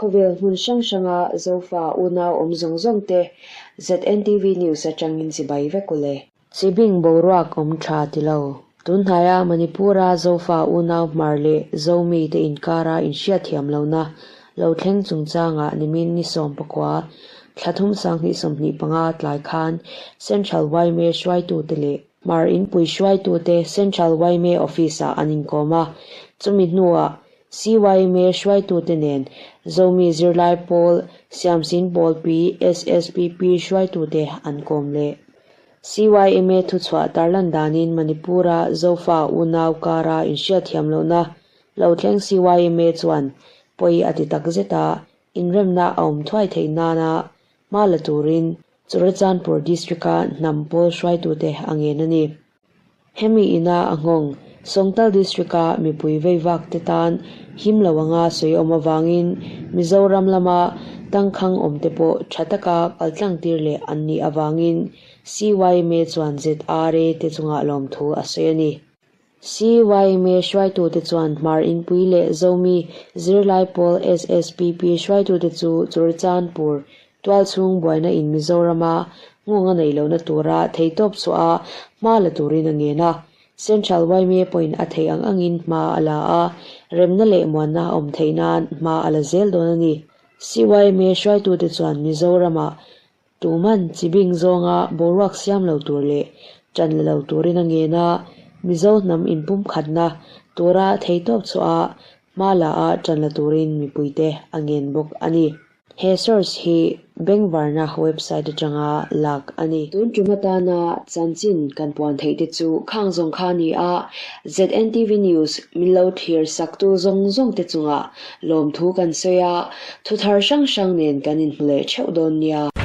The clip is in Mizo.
Khawvel hmun hrang hranga Zofa unau awm zawng zawng te ZNTV News atangin chibai vek u le. Chibing boruak awm tha ti lo. Tunhnaia Manipur-a Zofa unau hmar leh Zomi te inkara inhriatthiam lohna lo thleng chungchangah nimin ni 14, thla thum 2025 tlai khan Central yma hruaitute leh Hmar inpui hruaitute Central yma Office-ah an inkawm a, chumi hnuah CYMA hruaitute nen Zomi zirlai pawl Siamsin Pawlpi, SSPP, hruaitute an kawm leh. CYMA thuchhuah tarlan danin Manipur-a Zofa unau kara inhriatthiam lohna lo thleng CYMA chuan pawi a ti takzet a, inremna a awm thuai theih nana hma la turin Churachandpur District-a hnam pawl hruaitute a ngen a ni. Hemi ina a nghawng, Sawngtal District-a mipui veivak te tan him lo anga sawi awm avangin Mizoram lama tangkhang awmte pawh tha taka kaltlang tir leh an nih avangin CYMA chuan ZRA te chungah lawmthu a sawi a ni. CYMA hruaitute chuan Hmar Inpui leh Zomi zirlai pawl SSPP hruaitute chu Churachandpur tualchhung buaina in Mizorama nghawng a neih lohna tura theihtawp chhuah a hma la turin a ngen a. Central YMA pawhin a theih ang angin hma a la a, remna leh muanna a awm theih nan hma a la zel dawn a ni. CYMA hruaitute chuan Mizoramah Tuman chibing zawnga boruak siam lo tur leh ṭan la lo turin a ngen a, Mizo hnam inpumkhatna tura theihtawp chhuah a hma la a ṭan la turin mipuite a ngen bawk a ni. He source hi Bengvarna website aṭanga lak a ni. Tun ṭum atana chanchin kan puan theih te chu khang zawng kha a ni a, ZNTV News min lo thlir saktu zawng zawng te chungah Lawmthu kan sawi a, thuthar hrang hrang nen kan inhmu leh theuh dawn nia.